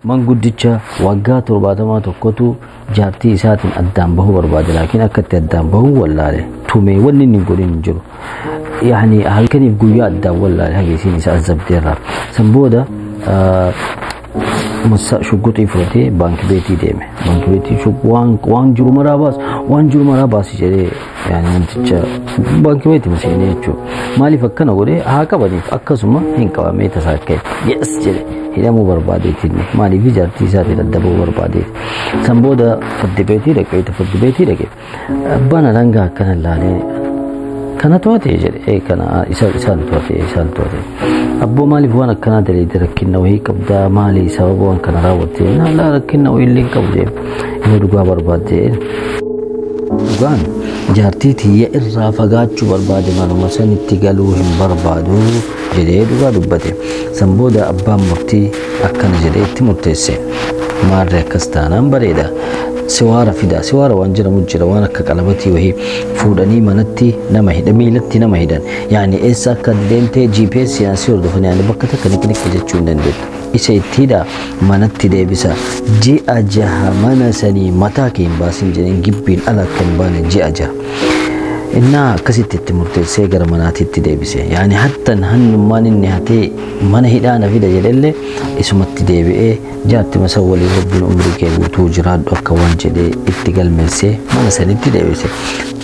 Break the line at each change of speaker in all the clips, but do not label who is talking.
Manguddicha waggaa 70 tokkotu jaartii isaatiin addaan bahuu barbaade, laakiin akka itti addaan bahuu wallaale. Tumee wanni inni hin godhin hin jiru. Yaani halkaniif guyyaa addaan wallaale haga isiin isa azabdeerraa. San booda shugguxii fudhatee baankii beetii deeme. Baankii beetii waan jiru maraa baas, waan jiru maraa baasi jedhee, yaani namticha baankii beetii seenee jechuudha. Maaliif akkana godhee? Haa qabaniif. Akkasuma hin qabamee tasaa ka'e. Yes jedhe, hidhamuu barbaadeetiin, maaliif? Jaartii isaatiin adda bahuu barbaadeeti. San booda firdi beetii dhaqee, firdi beetii dhaqee abbaan alangaa akkana ilaalee, "Kana to'ate?" jedhe. "Kana isa isaan to'ate, isaan to'ate." "Abboo, maaliif waan akkanaa daleede? Rakkina wayii qabdaa? Maali sababa waan kana raawwatte?" "Laa, rakkina wayii illee hin qabu" jedhe. "Yoo dhugaa barbaadde, dhugaan jaartii tiyya irraa fagaachuu barbaade, manuma sanitti galuu hin barbaadu" jedhee dhugaa dubbate. San booda abbaan murtii akkana jedhee itti murteesse: "Maarree, akkas taanaan bareeda. Siwaara fida." Siwaara waan jedhamu jira, waan akka qalabatii wahii fuudhanii manatti nama hidha, miilatti nama hidhan. Yaani eessa akka deemtee GPS si hordofan, yaani bakka takka niqniqe jechuu hin dandeettu. Isa itti hidhaa, manatti deebisa. Ji'a 6 mana sanii mataa kee hin baasin jedheen, gibbiin ala akka hin baane ji'a 6. Innaa akkasitti itti murteessee gara manaatitti deebise. Yaani hattan hannummaan inni hatee mana hidhaa na fida jedhellee isumatti deebi'ee jaartii masa waliin "Rabbiin umrii kee guutuu jiraadhu" akka waan jedhee itti galmeessee mana sanitti deebise.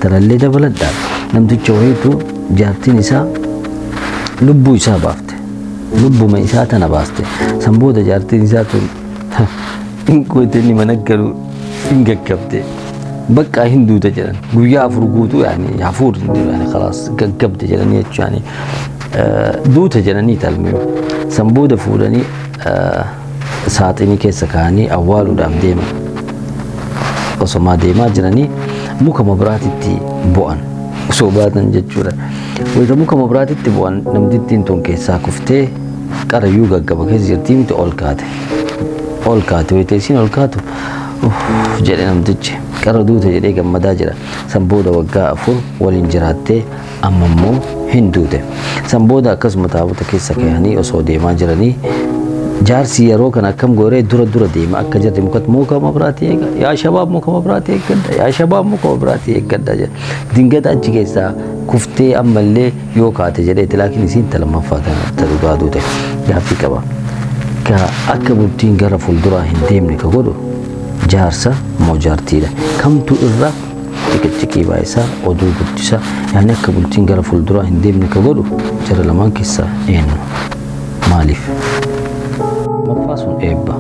Tanallee dabaladhaa. Namticha wayiitu jaartiin isaa lubbuu isaa baafte. Lubbuma isaa tana baaste. San booda jaartiin isaa tun hin goote, inni mana galu hin gaggabde. Bakka hin duute jedhan, guyyaa 4 guutuu, yaani hafuur hin jiru, yaani khalaas gaggabde jedhanii jechuun, yaani duute jedhanii talmee. San booda fuudhanii saaxinii keessa kaa'anii awwaaluudhaaf deeman. Osomaa deemaa jiranii muka mabiraatitti bu'an, osoo baatan jechuudha. Wayita muka mabiraatitti bu'an, namtittiin tun keessaa kuftee, qarayyuu gaggaba keessa jirtii miti, ol kaate. Ol kaate. Wayita isiin ol kaatu jedhe namtichi, qara duute jedhee gammadaa jira. San booda waggaa 4 waliin jiraattee amma immoo hin duute. San booda akkasuma taabota keessa kaa'anii osoo deemaa jiranii, jaarsi yeroo kana akkam gooree dura dura deema, akka jirri mukatti, "Muka mabiraatii eega, yaa shabaab, muka mabiraatii eeggadha, yaa shabaab, muka mabiraatii eeggadha" jedha. Dingata achi keessaa kuftee ammallee yoo kaate jedheeti, laakiin isiin ta lammaffaa ta dhugaa duute. Gaaffii qaba. Ka akka bultiin gara fuulduraa hin deemne ka godhu jaarsa moo jaartiidha? Kamtu irra ciqiciqii baay'isaa, oduu guddisaa? Yaani akka bultiin gara fuulduraa hin deemne ka godhu jara lamaan keessaa eenyu? Maaliif? Lammaffaa sun eebba.